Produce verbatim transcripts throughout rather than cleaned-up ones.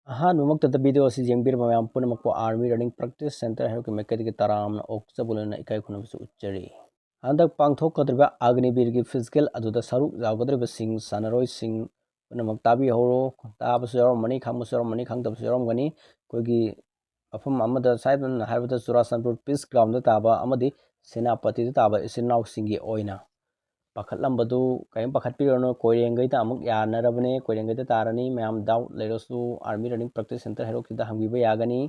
ꯑꯍꯥꯟꯕꯃꯛꯇꯗ video ꯑꯁꯤ ꯌꯦꯡꯕꯤꯔꯕ ꯃꯌꯥꯝ ꯄꯨꯝꯅꯃꯛꯄꯨ Army Running Practice Centre ꯍꯩꯔꯣꯛꯀꯤ ꯃꯥꯏꯀꯩꯗꯒꯤ ꯇꯔꯥꯝꯅ ꯑꯣꯛꯆꯕ ꯂꯣꯏꯅꯅ ꯏꯀꯥꯏ ꯈꯨꯝꯅꯕꯁꯨ ꯎꯠꯆꯔꯤ꯫ ꯍꯟꯗꯛ ꯄꯥꯡꯊꯣꯛꯀꯗꯧꯔꯤꯕ ꯑꯒꯅꯤꯕꯤꯔꯒꯤ physical ꯑꯗꯨꯗ ꯁꯔꯨꯛ ꯌꯥꯒꯗꯧꯔꯤꯕꯁꯤꯡ, ꯁꯥꯟꯅꯔꯣꯏꯁꯤꯡ ꯄꯨꯝꯅꯃꯛ ꯇꯥꯕꯤꯍꯧꯔꯣ꯫ ꯇꯥꯕꯁꯨ ꯌꯥꯎꯔꯝꯃꯅꯤ, ꯈꯪꯕꯁꯨ ꯌꯥꯎꯔꯝꯃꯅꯤ, ꯈꯪꯗꯕꯁꯨ ꯌꯥꯎꯔꯝꯒꯅꯤ꯫ ꯑꯩꯈꯣꯏꯒꯤ ꯃꯐꯝ ꯑꯃꯗ, ꯁꯝꯅ ꯍꯥꯏꯔꯕꯗ ꯆꯨꯔꯥꯆꯥꯟꯄꯨꯔ peace groundꯗ ꯇꯥꯕ ꯑꯃꯗꯤ ꯁꯦꯅꯥꯄꯇꯤꯗ ꯇꯥꯕ ꯏꯆꯤꯟ ꯏꯅꯥꯎꯁꯤꯡꯒꯤ ꯑꯣꯏꯅ ꯄꯥꯈꯠꯂꯝꯕꯗꯨ ꯀꯔꯤꯝ ꯄꯥꯈꯠꯄꯤꯔꯨꯔꯅꯨ꯫ ꯀꯣꯏꯔꯦꯡꯒꯩꯗ ꯑꯃꯨꯛ ꯌꯥꯅꯔꯕꯅꯦ, ꯀꯣꯏꯔꯦꯡꯒꯩꯗ ꯇꯥꯔꯅꯤ꯫ ꯃꯌꯥꯝ doubt ꯂꯩꯔꯁꯨ Army Running Practice Centre ꯍꯩꯔꯣꯛꯁꯤꯗ ꯍꯪꯕꯤꯕ ꯌꯥꯒꯅꯤ꯫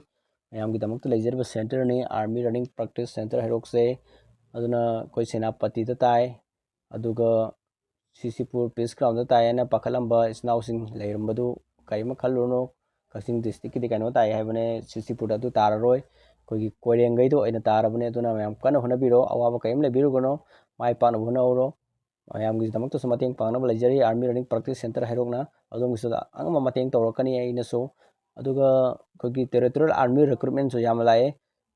ꯃꯌꯥꯝꯒꯤꯗꯃꯛꯇ ꯂꯩꯖꯔꯤꯕ centreꯅꯤ Army Running Practice Centre ꯍꯩꯔꯣꯛꯁꯦ꯫ ꯑꯗꯨꯅ ꯑꯩꯈꯣꯏ ꯁꯦꯅꯥꯄꯇꯤꯗ ꯇꯥꯏ, ꯑꯗꯨꯒ ꯁꯤꯁꯤꯄꯨꯔ peace groundꯗ ꯇꯥꯏ ꯍꯥꯏꯅ ꯄꯥꯈꯠꯂꯝꯕ ꯏꯆꯤꯟ ꯏꯅꯥꯎꯁꯤꯡ ꯂꯩꯔꯝꯕꯗꯨ ꯀꯔꯤꯝ ꯈꯜꯂꯨꯔꯅꯨ꯫ ꯀꯛꯆꯤꯡ districtꯀꯤꯗꯤ ꯀꯩꯅꯣ ꯇꯥꯏ ꯍꯥꯏꯕꯅꯦ, ꯁꯤꯁꯤꯄꯨꯔꯗ ꯑꯗꯨ ꯇꯥꯔꯔꯣꯏ꯫ ꯑꯩꯈꯣꯏꯒꯤ ꯀꯣꯏꯔꯦꯡꯒꯩꯗ ꯑꯣꯏꯅ ꯇꯥꯔꯕꯅꯦ꯫ ꯑꯗꯨꯅ ꯃꯌꯥꯝ ꯀꯟꯅ ꯍꯣꯠꯅꯕꯤꯔꯣ, ꯑꯋꯥꯕ ꯀꯔꯤꯝ ꯂꯩꯕꯤꯔꯨꯒꯅꯨ, ꯃꯥꯏ ꯄꯥꯛꯅꯕ ꯍꯣꯠꯅꯍꯧꯔꯣ꯫ ꯃꯌꯥꯝꯒꯤꯗꯃꯛꯇꯁꯨ ꯃꯇꯦꯡ ꯄꯥꯡꯅꯕ ꯂꯩꯖꯔꯤ Army Running Practice Centre ꯍꯩꯔꯣꯛꯅ꯫ ꯑꯗꯣꯝꯒꯤꯁꯨ ꯑꯉꯝꯕ ꯃꯇꯦꯡ ꯇꯧꯔꯛꯀꯅꯤ ꯑꯩꯅꯁꯨ꯫ ꯑꯗꯨꯒ ꯑꯩꯈꯣꯏꯒꯤ territorial army recruitmentꯁꯨ ꯌꯥꯝꯅ ꯂꯥꯛꯑꯦ꯫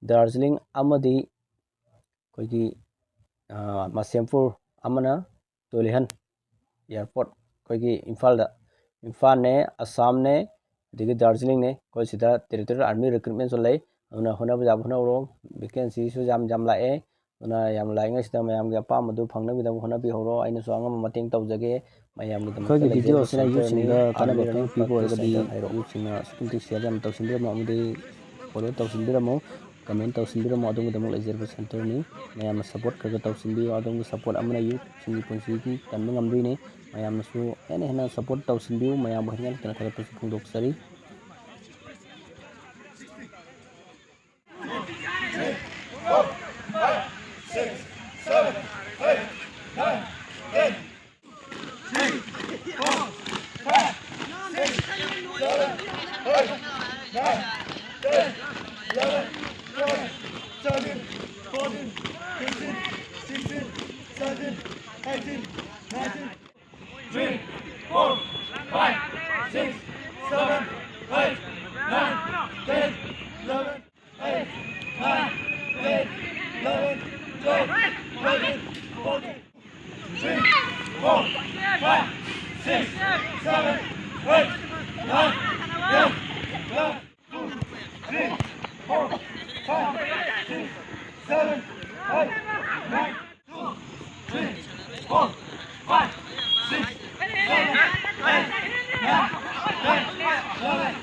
ꯗꯥꯔꯖꯤꯂꯤꯡ ꯑꯃꯗꯤ ꯑꯩꯈꯣꯏꯒꯤ, ꯑ, ꯃꯁꯦꯝꯄꯨꯔ, ꯑꯃꯅ ꯇꯣꯂꯤꯍꯟ airport, ꯑꯩꯈꯣꯏꯒꯤ ꯏꯝꯐꯥꯜꯗ, ꯏꯝꯐꯥꯜꯅꯦ, ꯑꯁꯥꯝꯅꯦ, ꯑꯗꯒꯤ ꯗꯥꯔꯖꯤꯂꯤꯡꯅꯦ, ꯑꯩꯈꯣꯏ ꯁꯤꯗ territorial army recruitmentꯁꯨ ꯂꯩ꯫ ꯑꯗꯨꯅ ꯍꯣꯠꯅꯕ ꯌꯥꯕ ꯍꯣꯠꯅꯍꯧꯔꯣ꯫ Vacancyꯁꯨ ꯌꯥꯝ ꯌꯥꯝ ꯂꯥꯛꯑꯦ꯫ ꯑꯗꯨꯅ ꯌꯥꯝ ꯂꯥꯛꯏꯉꯩꯁꯤꯗ ꯃꯌꯥꯝꯒꯤ ꯑꯄꯥꯝꯕꯗꯨ ꯐꯪꯅꯕꯒꯤꯗꯃꯛ ꯍꯣꯠꯅꯕꯤꯍꯧꯔꯣ꯫ ꯑꯩꯅꯁꯨ ꯑꯉꯝꯕ ꯃꯇꯦꯡ ꯇꯧꯖꯒꯦ꯫ ꯃꯌꯥꯝꯒꯤꯗꯃꯛꯇ ꯑꯩꯈꯣꯏꯒꯤ ꯂꯩꯖꯔꯤꯕ videoꯁꯤꯅ centreꯅꯤ youthꯁꯤꯡꯗ ꯀꯥꯟꯅꯕ Army Running ꯈꯔ ꯄꯤꯕ Practice ꯑꯣꯏꯔꯒꯗꯤ Centre ꯍꯩꯔꯣꯛ꯫ Youthꯁꯤꯡꯅ ꯑꯁꯨꯛꯀꯤ ꯃꯇꯤꯛ share ꯌꯥꯝ ꯇꯧꯁꯤꯟꯕꯤꯔꯝꯃꯣ ꯑꯃꯗꯤ follow ꯇꯧꯁꯤꯟꯕꯤꯔꯝꯃꯣ, comment ꯇꯧꯁꯤꯟꯕꯤꯔꯝꯃꯣ꯫ ꯑꯗꯣꯝꯒꯤꯗꯃꯛ ꯂꯩꯖꯔꯤꯕ centreꯅꯤ꯫ ꯃꯌꯥꯝꯅ support ꯈꯔ ꯈꯔ ꯇꯧꯁꯤꯟꯕꯤꯌꯨ꯫ ꯑꯗꯣꯝꯒꯤ support ꯑꯃꯅ youthꯁꯤꯡꯒꯤ ꯄꯨꯟꯁꯤꯒꯤ ꯀꯟꯕ ꯉꯝꯗꯣꯏꯅꯤ꯫ ꯃꯌꯥꯝꯅꯁꯨ ꯍꯦꯟꯅ ꯍꯦꯟꯅ support ꯇꯧꯁꯤꯟꯕꯤꯌꯨ꯫ ꯃꯌꯥꯝꯕꯨ ꯍꯦꯟꯅ ꯍꯦꯟꯅ ꯊꯥꯒꯠꯄꯁꯨ ꯐꯣꯡꯗꯣꯛꯆꯔꯤ꯫ Three, four, five, six, seven, eight, nine, ten, eleven, eight, nine, ten, eleven, twelve, thirteen, fourteen. Three, four, five, six, seven, eight, nine, ten,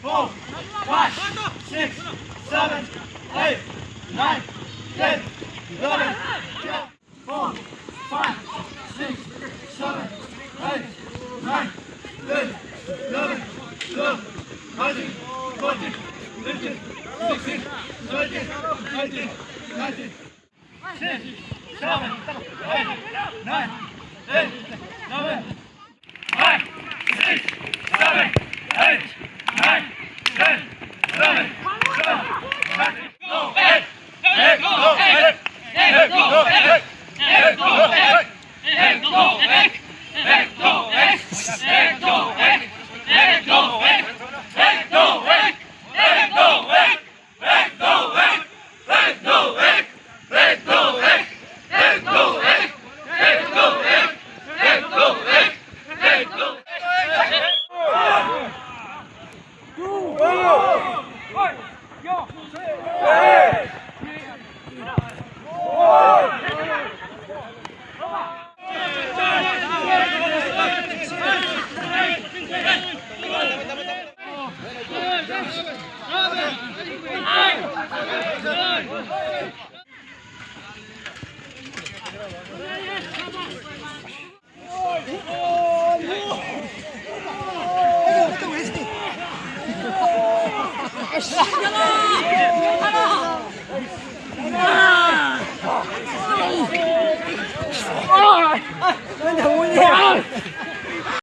Four, five, six, seven, eight, nine, ten, eleven, twelve. Four, five, six, seven, eight, nine, ten, eleven, twelve, thirteen, fourteen, fifteen, sixteen, seventeen, eighteen, nineteen. Six, seven, eight, nine, ten, eleven. Five, six, seven, eight, nine, ten, eleven, twelve, thirteen. Go, eight. Eight, go, eight. Eight, go, eight. Eight, go, eight. Eight, go, eight. Eight, go, eight. Eight, go, eight. Eight, go, eight. Eight, go, eight.